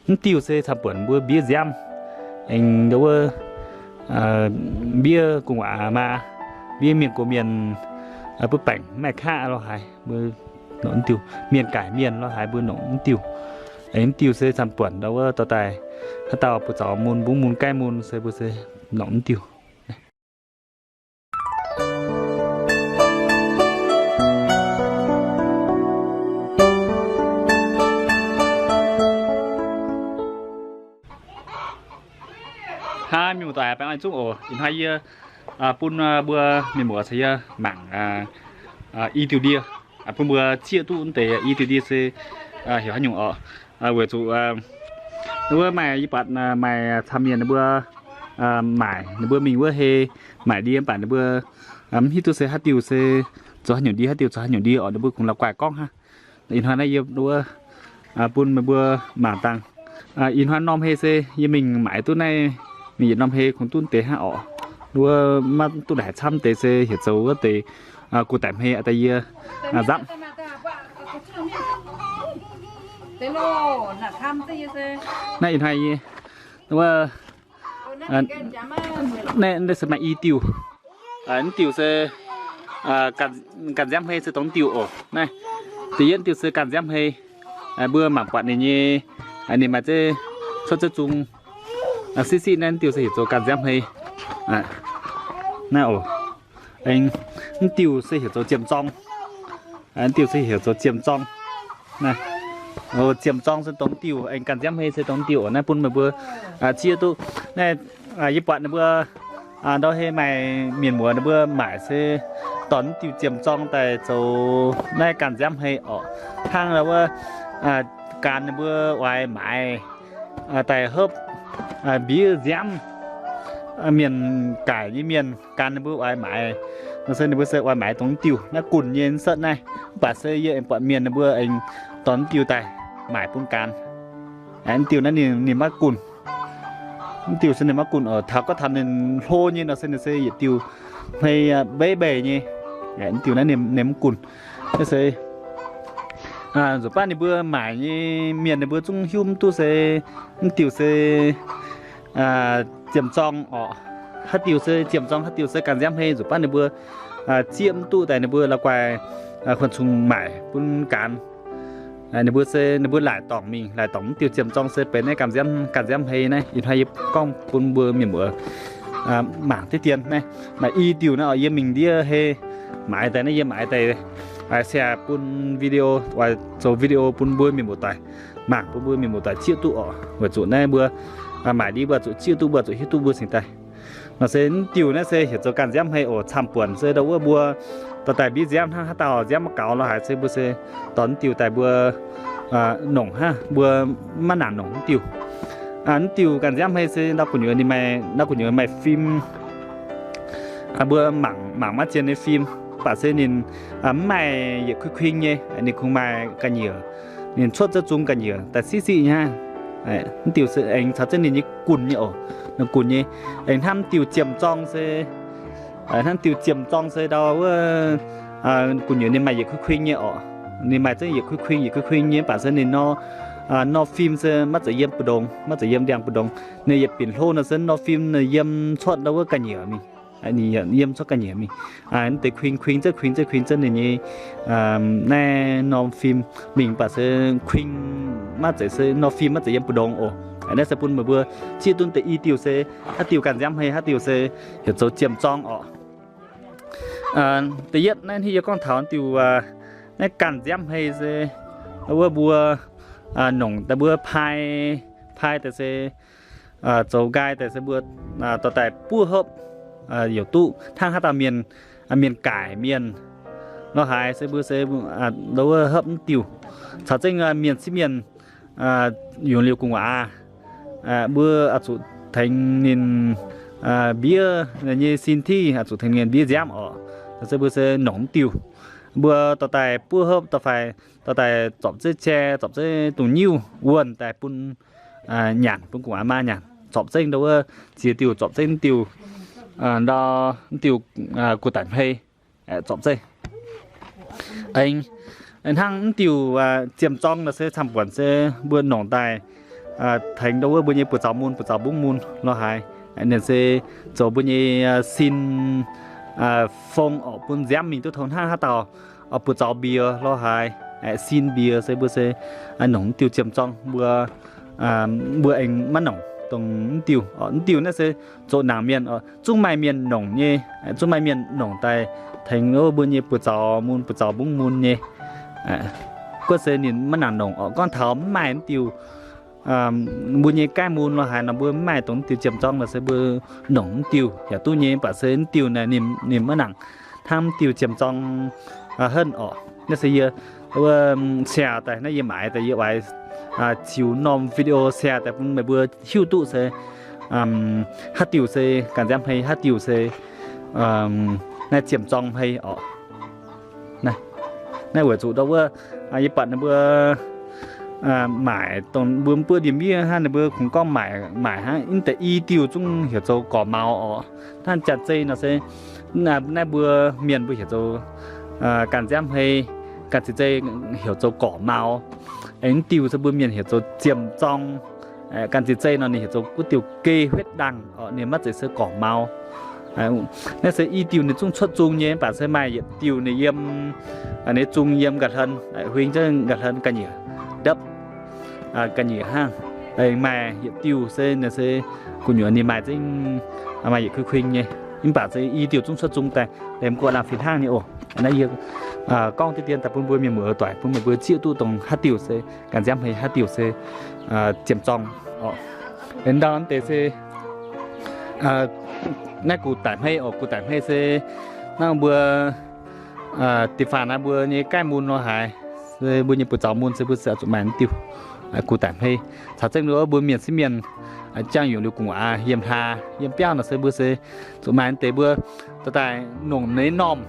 Mv diuh se camv-buonc mbuo mbiev nziaamv, aengx ndau wuov mbiev gu'nguaaz maa, mbiev mienh gox mienh, butv baengc maaih kaqv lo haaix mbuo nongc mv diuh, mienh gaic mienh lo haaix mbuo nongc mv diuh. Aengx mv diuh se camv-buonc ndau wuov dorh daaih haaix dauh buoz zaux mun, mbungv mun, gaiv mun se mbuo se nongc mv diuh. Hnangv mienh muoz-doic baengh orn zungv oc. Ih hnoi yie bun mbuo mienh muoz caux yie mangc i diuh ndie, bun mbuo zieqv duqv wuov deix i diuh ndie se heuc haaix nyungc oc. Weic zuqc wuov maaih yie buatc maaih camv mienh ninh mbuo maaic, ninh mbuo mingh wuov hei maaic ndie mv baac ninh mbuo mv hiuv duqv se haaix diuh se zoux haaix nyungc ndie, haaix diuh zoux haaix nyungc ndie oc. Ninh mbuo kungx la'guaih gorngv hnangv. Ih hnoi naaiv yie wuov bun meih mbuo mangc dangh. Ih hnoi norm hei se yie mingh maaic duqv naaiv, mingh yietc norm hei kungx duqv deix hnangv oc. Wuov maiv duqv haaix camv deix se heuc zoux wuov deix gu'daic hmei daaih yie nzapv. Naaiv ih hnoi yie wuov, naaiv se maaih i diuh. Mv diuh se ganh nziaamv hmei se dongh mv diuh oc. Naaiv da'yietv diuh se ganh nziaamv hmei. Mbuo mangc buatc ninh nyei, ninh maaih zeiv cuotv zeiv zung siqv siqv. Naaiv diuh se heuc zoux ganh nziaamv hmei. Naaiv oc, mv diuh se heuc zoux ziemh zorng. Mv diuh se heuc zoux ziemh zorng. Ziemh zorng se dongh mv diuh, aengx ganh nziaamv hmei se dongh mv diuh oc. Naaiv bun meih mbuo zieqv duqv. Naaiv yie buatc ninh mbuo ndau hei maaih mienh muoz ninh mbuo maaic se dorh mv diuh ziemh zorng daaih zoux naaiv ganh nziaamv hmei oc. Hnangv wuov, gan ninh mbuo oix maaiz daaih hopv mbiev nziaamv, mienh gaic nyei mienh gan ninh mbuo oix maaiz nor se ninh mbuo se oix maaiz dongh mv diuh naaiv gunh nyei setv naaiv. Mv baac se yie aengx buatc mienh ninh mbuo aengx dorh mv diuh daaih maaic bun gan. Mv diuh naaiv ninh maiv gunh. Mv diuh se ninh maiv gunh oc. Taux gorngv taux ninh hlo nyei nor se ninh se yietc diuh hmei mbeiv mbeic nyei. Mv diuh naaiv ninh mv gunh. Naaiv se nzunc baav ninh mbuo maaic nyei mienh ninh mbuo zungv hiuv mv duqv se mv diuh se ziemh zorng oc. Haaix diuh se ziemh zorng, haaix diuh se ganh nziaamv hmei, nzunc baav ninh mbuo zieqv mv duqv daaih ninh mbuo la'guaih huon cungx maaic bun gan. Ninh mbuo se ninh mbuo laaic dorngc mingh, laaic dorngc mv diuh ziemh zorng se benx naaiv ganh nziaamv, ganh nziaamv hmei naaiv. Ih hnoi yie gorngv bun mbuo mienh muoz mangc diqv dien naaiv. Maaih i diuh naaiv oc, yie mingh ndiev hei maaiz daaih naaiv, yie maaiz daaih se bun video, oix zoux video bun mbuo mienh muoz-doic mangc, bun mbuo mienh muoz-doic zieqv duqv oc. Weic zuqc naaiv mbuo maaic ndie mbuo zuqc zieqv duqv, mbuo zuqc hiuv duqv mbuo cingx daaih. Nor se mv diuh naaiv se heuc zoux ganh nziaamv hmei oc. Camv-buonc se ndau wuov mbuo dorh daaih mbiev nziaamv hnangv haaix dauh nziaamv maiv gaux lo haaix se mbuo se dorh mv diuh daaih mbuo nongc hnangv, mbuo maiv nangc nongc mv diuh. Mv diuh ganh nziaamv hmei se ndau gu'nyuoz ninh maaih, ndau gu'nyuoz maaih fim. Mbuo mangc, mangc maiv zien nyei fim, mv baac se ninh mv maaih yietc kuing kuing nyei, ninh kungx maaih ga'nyiec, ninh cuotv zouv zung ga'nyiec daaih siqv siqv nyei hnangv. Mv diuh se aengx caux zengv ninh nyei gunh nyei oc, ninh gunh nyei. Aengx hnamv diuh ziemh zorng se, hnamv diuh ziemh zorng se ndau wuov gu'nyuoz ninh maaih yietc kuing kuing nyei oc. Ninh maaih zengv yietc kuing kuing, yietc kuing kuing nyei, mv baac se ninh nor, nor fim se maiv zeiz yiem mbu'ndongx, maiv zeiz yiem ndiangx mbu'ndongx. Ninh yietc binc hlo nor se nor fim ninh yiem cuotv ndau wuov ga'nyiec mingh. Ninh yiem cuotv ga'nyiec mingh. Mv deix kuing kuing zengv, kuing zengv, kuing zengv ninh nyei naaiv norm fim mingh, mv baac se kuing maiv zeiz, se nor fim maiv zeiz yiem mbu'ndongx oc. Naaiv se bun meih mbuo zieqv duqv deix i diuh se haaix diuh ganh nziaamv hmei, haaix diuh se heuc zoux ziemh zorng oc. Da'yietv naaiv yie gorngv taux diuh, naaiv ganh nziaamv hmei se wuov mbuo nongc daaih mbuo pai, pai daaih se zoux nqaai daaih se mbuo dorh daaih buov hopv youc duqv hnangv haaix dauh mienh, mienh gaic mienh lo haaix se mbuo se ndau wuov hopv mv diuh. Caux zengv mienh sieqv mienh yungz liuz gu'nguaaz, mbuo oix zuqc tengx ninh mbiev nyei sin tiqv, oix zuqc tengx ninh mbiev nziaamv oc. Se mbuo se nongc mv diuh. Mbuo dorh daaih buov hopv, dorh fai dorh daaih zorpc zeiv cai, zorpc zeiv dungz nyiuv wuonh daaih bun nyanc, bun gu'nguaaz maa nyanc. Zorpc zengv ndau wuov ziex diuh, zorpc zengv diuh, ndau diuh gu'daic hmei, zorpc zeiv. Aengx hnangv mv diuh ziemh zorng nor se camv-buonc se mbuo nongc daaih tengx ndau wuov mbuo nyei buoz zaux mun, buoz zaux mbungv mun lorh haaix. Ninh se zoux mbuo nyei sin fong orqc, bun nziaamv mingh duqv tong hnangv haaix dauh buoz zaux mbiex lorh haaix, sin mbiex se mbuo se nongc mv diuh ziemh zorng mbuo, mbuo aengx maiv nongc dongh mv diuh. Mv diuh naaiv se zoqc nangc mienh oc, zungv maaih mienh nongc nyei, zungv maaih mienh nongc daaih tengx wuov mbuo nyei buoz zaux mun, buoz zaux mbungv mun nyei. Guov se ninh maiv nangc nongc oc. Gorngv taux mv maaih mv diuh, mbuo nyei gaeqv mun lorh haaix nor, mbuo mv maaih dongh mv diuh ziemh zorng nor se mbuo nongc mv diuh yaac duqv nyei. Mv baac se mv diuh naaic ninh maiv nangc hnangv mv diuh ziemh zorng henv orqc. Naaiv se yie wuov share daaih, naaiv yie maaiz daaih, yie oix ziux norm video share daaih bun meih mbuo hiuv duqv se haaix diuh se ganh nziaamv hmei, haaix diuh se naaiv ziemh zorng hmei orqc. Naaiv weic zuqc ndau wuov, yie buatc ninh mbuo maaic dongh mbuo mv buoqv ndie-miev hnangv, ninh mbuo kungx gorngv maaic, maaic hnangv mv deix i diuh zungv heuc zoux gorc maux orqc. Hnangv janx-zei nor se, naaiv mbuo mienh mbuo heuc zoux ganh nziaamv hmei, ganh ziex zei heuc zoux gorc maux. Aengx mv diuh se mbuo mienh heuc zoux ziemh zorng. Ganh ziex zei nor ninh heuc zoux wuov diuh geh huetv ndaangh orqc, ninh maiv zeiz se gorc maux. Naaiv se i diuh ninh zungv cuotv zung nyei, mv baac se maaih yietc diuh ninh yiem, ninh zung yiem ga'hlen, huing zengv ga'hlen ga'nyiec ndopv, ga'nyiec hnangv. Aengx maaih yietc diuh se, se gu'nyuoz ninh maaih zengv, maaih yietc kuing kuing nyei. Mv baac se i diuh zungv cuotv zung daaih, mv guoqv lamh fih hnangv nyei oc. Naaiv yie gorngv diqv dien daaih bun mbuo mienh muoz doic, bun meih mbuo zieqv duqv dongh haaix diuh se ganh nziaamv hmei, haaix diuh se ziemh zorng orqc. Ndau deix se naaiv gux daic hmei oc. Gux daic hmei se hnangv mbuo da'faanh naaiv mbuo nyei gaeqv mun lorh haaix, se mbuo nyei buoz zaux mun se mbuo zuqc maaih mv diuh gux daic hmei. Caux zengv nduov mbuo mienh sieqv mienh jangx yungz liuz gu'nguaaz yiem hlaax yiem biauv nor se mbuo se zuqc maaih deix mbuo dorh daaih nongc ninh normh,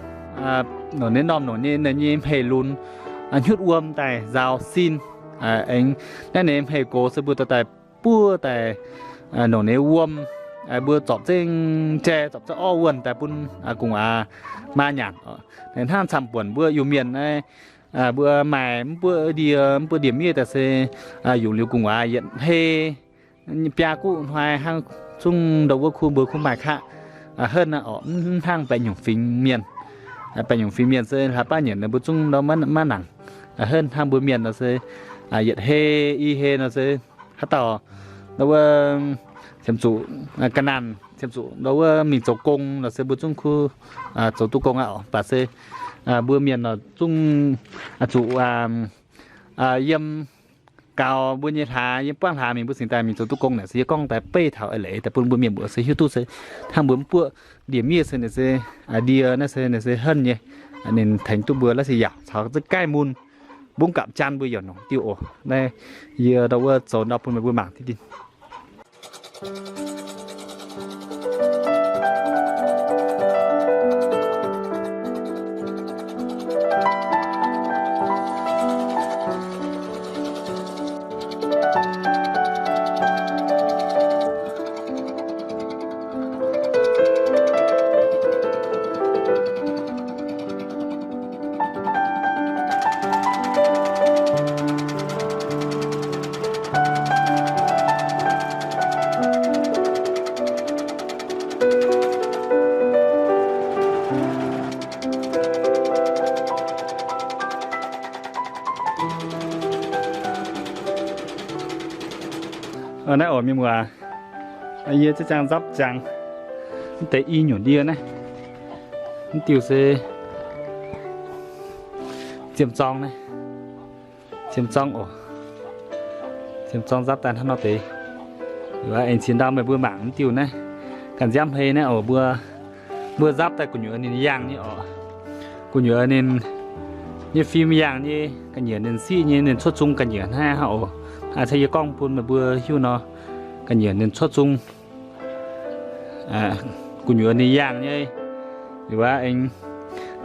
nongc ninh normh nongc nyei, ninh nyei hmei lunx hnyutv wuom daaih nzaaux sin. Aengx naaiv ninh hmei gox se mbuo dorh daaih buov daaih nongc ninh wuom, mbuo zorpc zengv jai, zorpc zengv orv wuonh daaih bun gu'nguaaz maa nyanc. Hnangv camv-buonc mbuo Iu-Mienh naaiv, mbuo maaih mv buoqv ndie, mv buoqv ndie-miev daaih se yungz liuz gu'nguaaz yietc hei biaa guqv hnoi hnangv, zungv ndau wuov kuv mbuo kuv maaih kaqv henv aqv orqc. Mv hnangv baeqc nyungc fingx mienh. Baeqc nyungc fingx mienh se hlaax baav nyienc ninh mbuo zungv ndau maiv nangc henv. Hnangv mbuo mienh nor se yietc hei i hei nor se haaix dauh ndau wuov ziemx zuqc ga'naanh, ziemx zuqc ndau wuov mingh zoux gong nor se mbuo zungv kuv zoux duqv gong aqv orqc. Mv baac se mbuo mienh nor zungv zuqc yiem gaux mbuo nyei hlaax, yiem buangv hlaax mingh mbuo cingx daaih mingh zoux duqv gong naaic se yie gorngv daaih beiv taux eix leiz daaih bun mbuo mienh muoz se hiuv duqv se hnangv mbuo mv buoqv ndie-miev se ninh se, ndie naaiv se ninh se henv nyei. Ninh tengx duqv mbuo la'sic yaauc caux zengv gaeqv mun, mbungv gapv jaan mbuo yaac nongc diuh oc. Naaiv yie ndau wuov zoux ndau bun meih mbuo mangc diqv dien. Naaiv oc mienh muoz, yie ziex ziangh nzapv ziangx mv deix i nyungc ndie naaiv. Mv diuh se ziemh zorng naaiv. Ziemh zorng oc. Ziemh zorng nzapv daaih hnangv nor deix. Aengx ciex ndau meih mbuo mangc mv diuh naaiv. Ganh nziaamv hei naaiv oc, mbuo, mbuo nzapv daaih gu'nyuoz ninh yangh nyei oc. Gu'nyuoz ninh nyei fim yangh nyei, ga'nyiec ninh siqv nyei, ninh cuotv zung ga'nyiec hnangv haaix oc. Aa, yie gorngv bun meih mbuo hiuv nor, ga'nyiec ninh cuotv zung gu'nyuoz ninh yangh nyei. Liuz aqv, aengx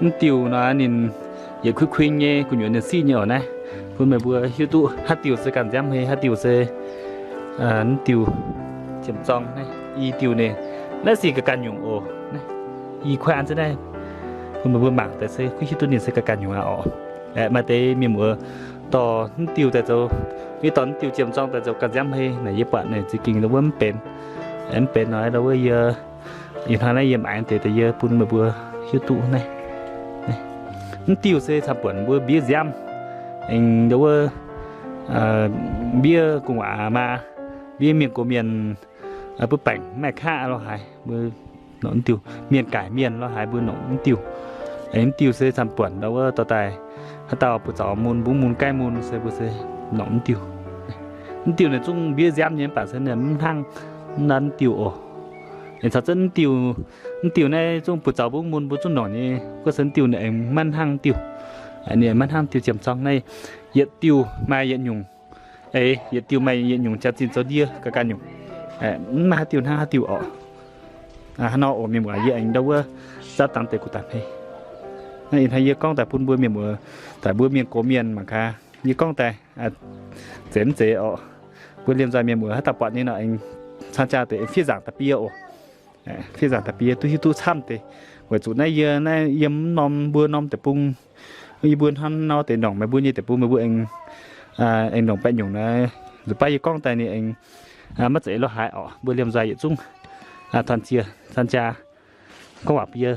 mv diuh nor ninh yietc kuing kuing nyei, gu'nyuoz ninh siqv nyei oc naaiv. Bun meih mbuo hiuv duqv haaix diuh se ganh nziaamv hei, haaix diuh se mv diuh ziemh zorng naaiv. I diuh ninh naaiv sic ga'ganh nyungc oc. Naaiv i kuaaiv an ziex naaiv, bun meih mbuo mangc daaih se kuv hiuv duqv ninh se ga'ganh nyungc aqv oc. Aeqv, maaih deix mienh muoz dorh mv diuh daaih zoux, yie dorh mv diuh jiem zorng daaih zoux ganh nziaamv hei naaic, yie buatc naaic za'gengh wuov mv benx, mv benx nor, wuov yie, ih hnoi naaiv yie maaiz deix daaih yie bun meih mbuo hiuv duqv naaiv. Mv diuh se camv-buonc mbuo mbiev nziaamv, aengx wuov mbiev gu'nguaaz maa, mbiev mienh gox mienh, mbuo baengc maaih qaqv lo haaix mbuo nongc mv diuh, mienh gaaic mienh lo haaix mbuo nongc mv diuh. Aengx mv diuh se camv-buonc ndau wuov dorh daaih, haaix dauh buoz zaux mun, mbuo mun gaengh mun se mbuo se nongc mv diuh. Mv diuh naaic zungv mbiev nziaamv nyei mv baac se ninh mv hnangv mv nanv mv diuh oc. Aengx caux zunv mv diuh naaiv zungv buoz zaux mbuo mun mbuo zungv nongc nyei, gorngv se mv diuh naaic aengx maiv hnangv mv diuh. Ninh maiv hnangv diuh jiem zorng naaiv, yietc diuh maaih yietc nyungc eix, yietc diuh maaih yietc nyungc jaax-zinh zoux ndie ga'ganh nyungc. Mv maaih haaix diuh hnangv haaix diuh orqc. Hnangv nor oc mienh muoz, yie aengx ndau wuov zatv dangx deix gu'daaih hmei. Ih hnoi yie gorngv daaih bun mbuo mienh muoz, daaih mbuo mienh gox mienh mangc gaax, yie gorngv daaih zeiz mv zeiz orqc. Mbuo liemh nzoih mienh muoz haaix dauh buatc nyei nor aengx cang jaa deix fiev nzaangc da'bie oc. Fiev nzaangc da'bie duqv hiuv duqv camv deix. Weic zuqc naaiv yie, naaiv yiem norm mbuo norm deic-bung, yie mbuo hnangv nor deix nongc meih mbuo nyei deic-bung, meih mbuo aengx, aengx nongc baeqc nyungc naaiv. Nzunc baav yie gorngv daaih ninh aengx maiv zeiz lo haaix orqc. Mbuo liemh nzoih yietc zungv torn-ziex cang jaa gorngv waac bun yie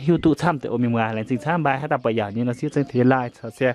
hiuv duqv camv deix oc mienh muoz. Laengz zingh camv, mbaih haaix dauh buatc yaauc nyei nor siev zengv tengx like caux share.